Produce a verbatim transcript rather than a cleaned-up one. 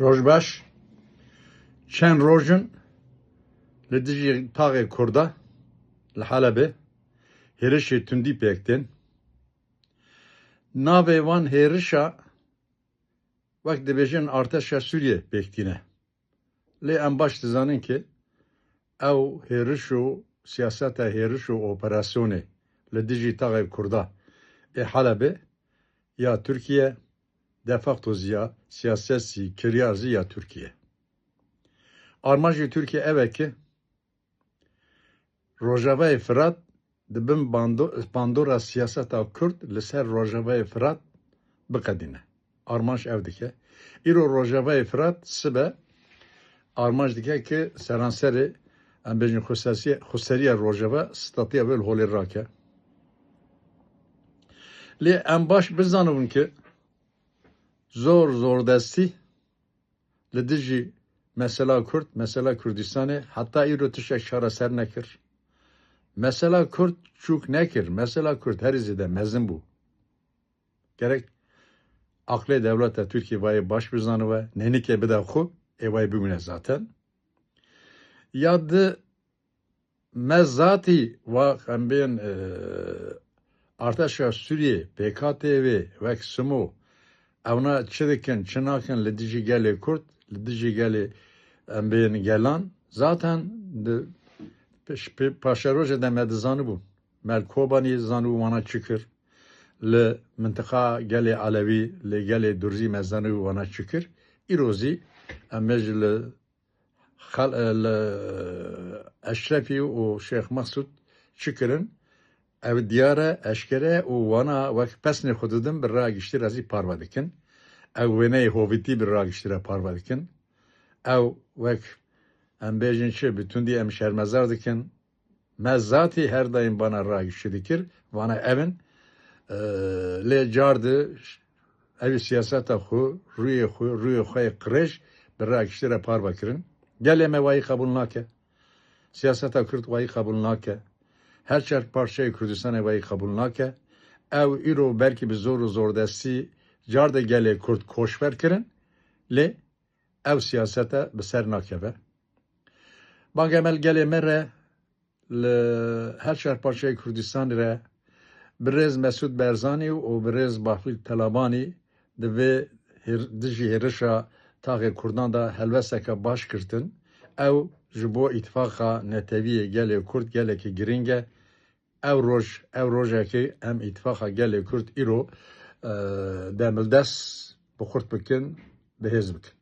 Roj baş. Çend roj in li dijî taxê Kurda li Helebê hêrişê tundî pêk tên. Navê van hêrişa wek dibêjin arteşa Sûriyê pêk tîne. Lê em baş dizanin ki ew hêriş û siyaseta hêriş û operasyonê li dijî taxê Kurda ê Helebê ya Tirkiye, de facto zî ya, siyaset zî, kiryar zî ya Tirkiye. Armanjê Tirkiye ev e ki Rojavayê Firat di bin bando-, bandora siyaseta Kurd li ser Rojavayê Firat biqedîne. Armanc ev dike. Îro Rojavayê Firat sibe armanc dike ki seranserê, em bêjin, xwesesiye-, xweseriya Rojava statiya wê li holê rake. Lê em baş bizanibin ki zor zordestî li dijî mesela Kurd, mesela Kurdistanê heta îro tiştek çareser nekir. Mesela Kurd çûk nekir, mesela Kurd herî zêde mezin bû. Gerek aqlê dewleta Tirkiyê vayê baş bizanibe, nênikê bide xwe, ê wayê bimîne zaten. Ya di me zatî wa em bên, e, arteşa Sûriyê, P K T V, wek Simo, ewna çi dikin, çi nakin li dijî gelê Kurd, li dijî gelê em bên gelan, zaten di pêş-, pê-, paşerojê de me dizanibû. Me li Kobanî zanibû wana çi kir. Li mintiqa gelê Elewî, li gelê Durzî me zanibû wana çi kir. Îro zî em bêjin li xel-, li Eşrefî û Şêx Mexsûd çi kirin? Ev diyar e, eşkere û wana wek pesnê xwe didin, bi raya giştî re zî parve dikin. Ew wêneyê hovîtî bi raya giştî re parve dikin. Ew wek, em bêjin çi, bi tundî em şermezar dikin. Me zatî her daîm bana ragiştî dikir, vana ev in. E, lê car di ev siyaseta xwe, rûyê xwe, rûyê xwe yê qirêj bi ragiştî re parve kirin. Gelê me wayî qebûl nake. Siyaseta Kurd wayî qebûl nake. Her çar parçeyê Kurdistanê wayî qebûl nake. Ew îro belkî bi zor û zordestî car de gelê Kurd koçber kirin, lê ew siyasete bi ser nakeve. Banga me li gelê me re, li her çar parçeyê Kurdistanê re, birêz Mesûd Barzanî û birêz Bafil Telabanî di vê hêr-, dijî hêrişa taxê Kurdan de helwesteke baş girtin. Ew ji bo îtifaqa netewî yê gelê Kurd gelekî girîng e. Ew roj, ew rojekê em îtifaqa gelê Kurd îro, e, demildest bi xurt bikin, bi hêz bikin.